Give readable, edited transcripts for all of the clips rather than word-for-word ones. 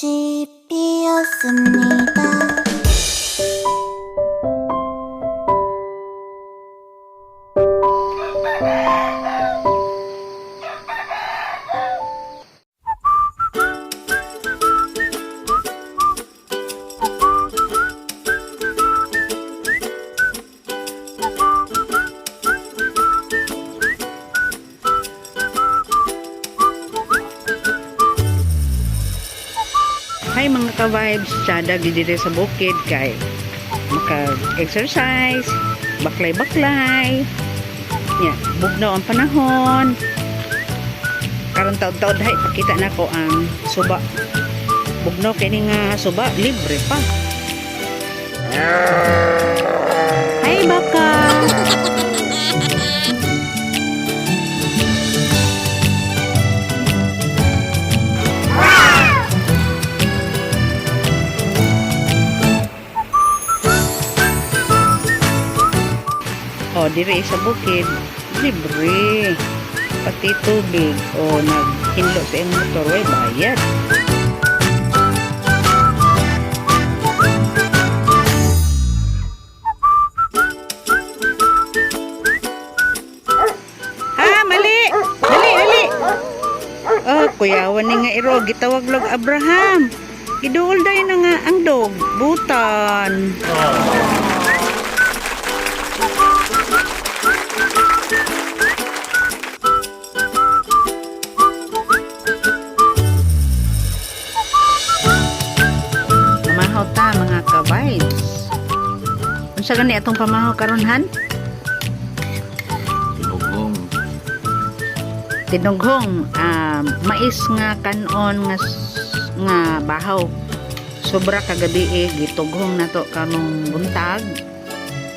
꽃이 피었습니다. Hi mga ka-vibes, tsada gid diri sa bukid kay maka-exercise, baklay-baklay. Nya, bugnaw ang panahon. Karon taod-taod hay pakita nako ang suba. Bugnaw kini nga suba, libre pa. Hi baka. O, dire sa bukid, libre. Pati tubig o naghinlo sa imong motor, way bayad. Ah, mali! Dali, dali! Oh, kuyawan ni nga iro, gitawag log Abraham. Giduol dayon na nga ang dog, butan. Pamahaw ta mga ka-vibes. Unsa gani atong pamahaw karon han? Tinughong. Tinughong, mais nga kanon nga nga bahaw. Sobra kagabi eh, gitughong nato karong buntag.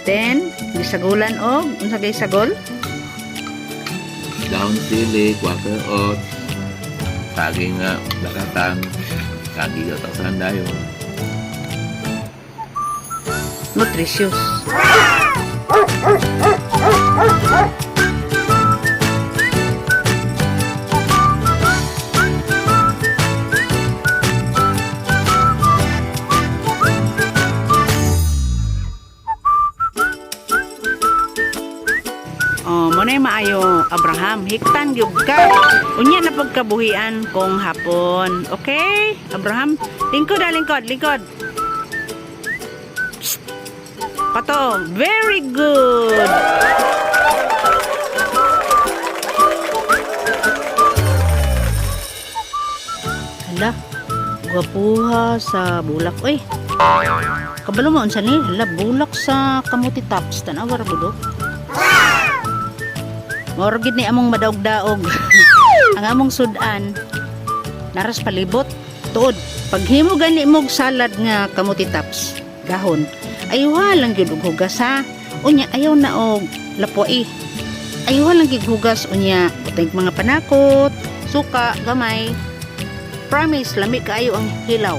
Then gisagulan og unsa kay sagol? Dahon sili, Quaker oats, saging nga, lakatan, kagi gataksan dayon. Nutritious. Oh, mo na maayo Abraham, hiktan gyud ka. Unya na pagkabuhian kung hapon. Okay? Abraham, lingkod ah, lingkod, lingkod. Psst. Pato, very good. Hala, gwapuha sa bulak oy. Kabalo mo unsa ni? Hala, bulak sa kamuti tops tan-awa ra gud oh. Mao gid ni among madaog-daog. Ang among sudan naras palibot tuod. Paghimo gani mog salad nga kamuti tops gahon. Ayuha lang gyud og hugas ha. Unya ayaw na og lapuai. Ayuha lang gyud hugas unya butang mga panakot, suka, gamay. Promise lami kaayo ang hilaw.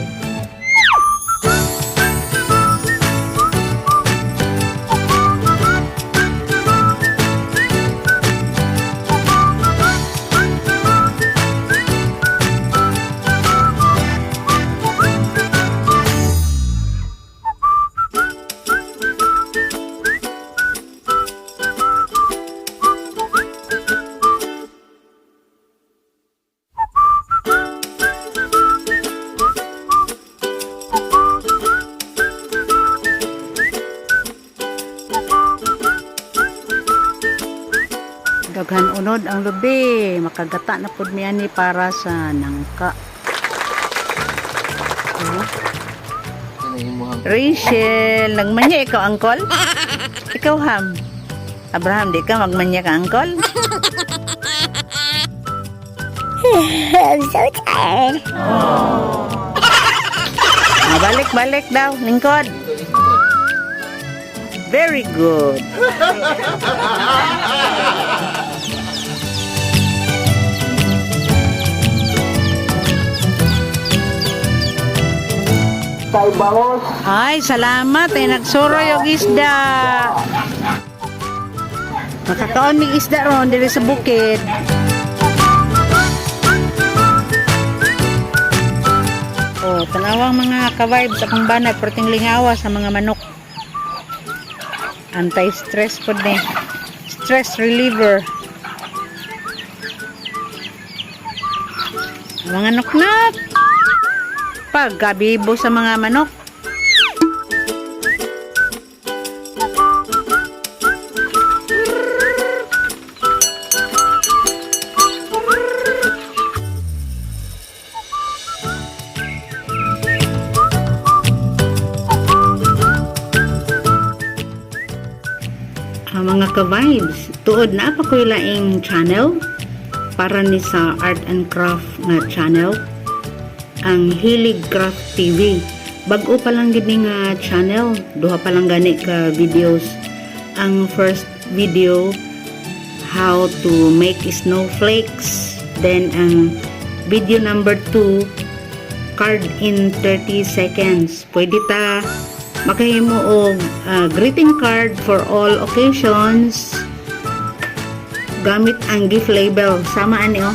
Daghan unod ang lubi, makagata na pud mi ani para sa nangka. Oh. Rachel, nagmanya ikaw, angkol? Ikaw, Ham. Abraham, di ka magmanya ka, angkol? I'm so tired. Ah, balik, balik daw, lingkod. Very good. Ay, salamat. Ay, nagsuroy og isda. Makakaon mig isda ron diri sa bukid. Oh, Tanawang mga ka-vibes, akong banat, perting lingawa sa mga manok. Anti-stress po ni. Stress reliever. Mga noknok. Pagkabibo sa mga manok. Ang mga ka-vibes, tuod na pa ko'y laing channel para ni sa art and craft nga channel, ang Hilig Craft TV. Bag-o pa lang gid ni nga channel, duha pa lang gani ka videos. Ang first video, how to make snowflakes. Then ang video number 2, card in 30 seconds. Pwede ta makahimo og greeting card for all occasions gamit ang gift label. Sama ani, oh.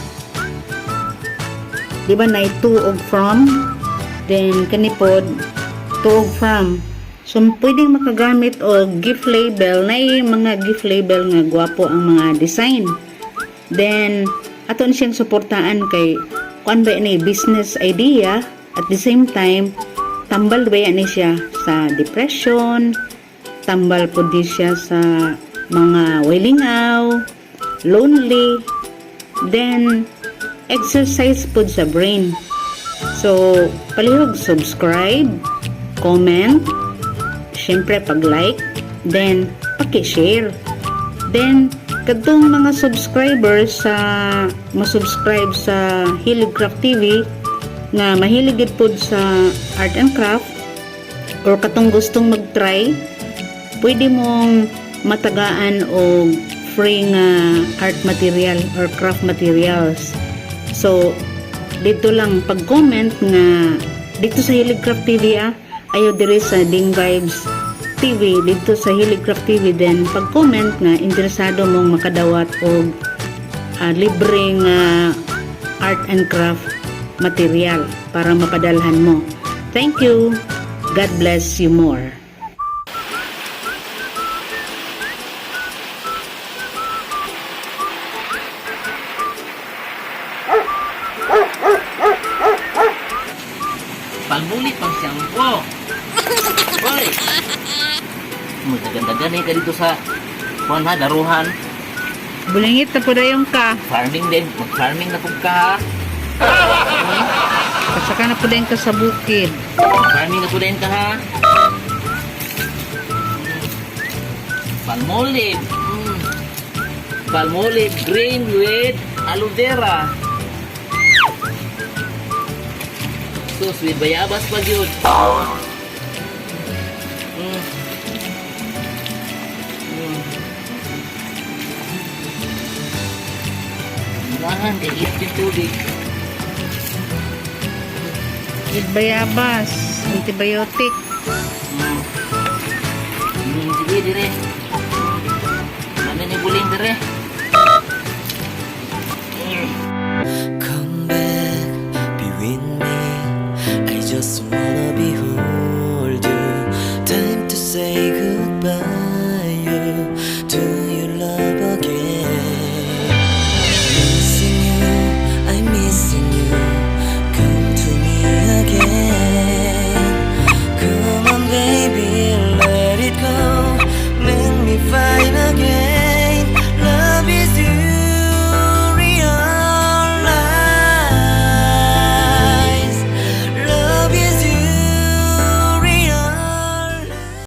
Di ba na to og from? Then kani pod, to og from. So pwedeng makagamit og gift label na mga gift label nga gwapo ang mga design. Then ato ni siyang suportaan kay kuan ba ni, business idea. At the same time, tambal ba ni siya sa depression, tambal po di siya sa mga wilingaw, lonely, then exercise pod sa brain. So palihog subscribe, comment, syempre pag-like, then paki-share. Then kadtong mga subscribers sa masubscribe sa Hilig Craft TV nga mahilig gid pod sa art and craft or katong gustong mag-try, pwede mong matagaan og free nga art material or craft materials. So dito lang pag-comment nga dito sa Hilig Craft TV, ayaw diri sa Ding Vibes TV, dito sa Hilig Craft TV. Then pag-comment nga interesado mong makadawat og libreng art and craft material para mapadalhan mo. Thank you. God bless you more. Palmolive pang shampoo. Hoy! Magdagan-dagan eh ka dito sa kuan ha, daruhan. Bulingit na po dayon ka. Farming din. Mag-farming na pug ka ha. Kasaka na po dayon ka sa bukid. Farming na po din ka ha. Palmolive. Palmolive green with aloe vera. Sus, with bayabas pa yun. Unahan, kay init yung tubig. With bayabas, antibiotic. Sige, dire. Ano ni buling dire?